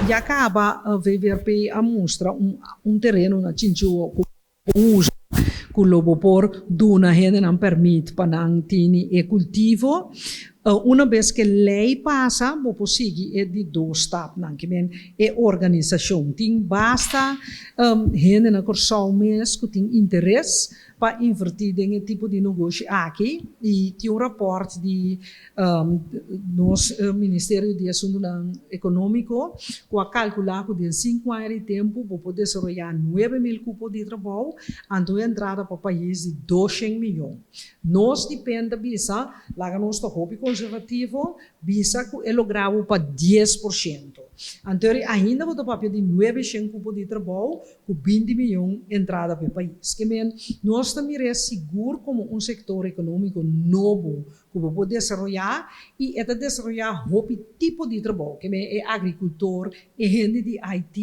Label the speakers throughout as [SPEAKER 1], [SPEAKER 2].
[SPEAKER 1] Ya kaba VVRP a mustra un tereno na Chinchua ku usa ku lo bo por duna hendenan pèrmit pa nan tini e kultivo. Una bes ku e lei pasa, bo por sigui e di dos stapnan, ke men e organisashon. Tin basta hende na Kòrsou mes ku tin interes pa invertí den e tipo di negoshi aki i tin un rapòrt di nos Ministerio di Asuntunan Ekonómiko ku a kalkulá ku den 5 aña di tempu bo por desaroyá 9000 kupo di trabou, anto e entrada pa pais di 200 mion. Nos di PEN ta bisa, laga nos ta hopi konservativo, bisa ku e logra bo pa 10%. Anto ainda bo ta papia di 900 kupo di trabou ku 20 mion entrada pa pais. Ke men nos ta mira sigur komo un sektor ekonómiko nobo ku bo por desaroyá i e ta desaroyá hopi tipo di trabou, ke men e agrikultor, e hende di IT,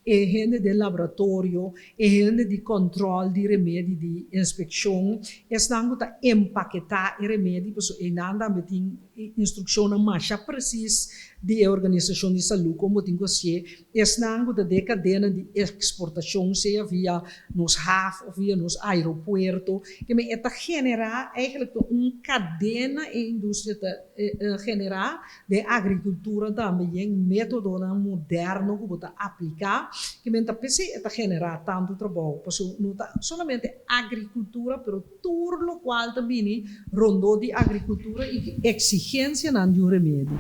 [SPEAKER 1] e hende di laboratorio, e hende di kontròl di remedi, di inspekshon, esnan ku ta empaketá e remedi, pasobra einan tambe tin instrukshon mas presis di organisashon di salú, kon tin ku ser, esnan ku ta den kadena di eksportashon, sea via nos haf òf via nos aeropuerto, ke men ta generá eigenlijk un kadena e industria ta generá di agrikultura tambe, método moderno ku ta apliká, ke men ta p'esei ta generá tantu trabou, pasobra no ta solamente agrikultura, pero tur lokual tambe rondó di agrikultura i eksigensianan di un remedi.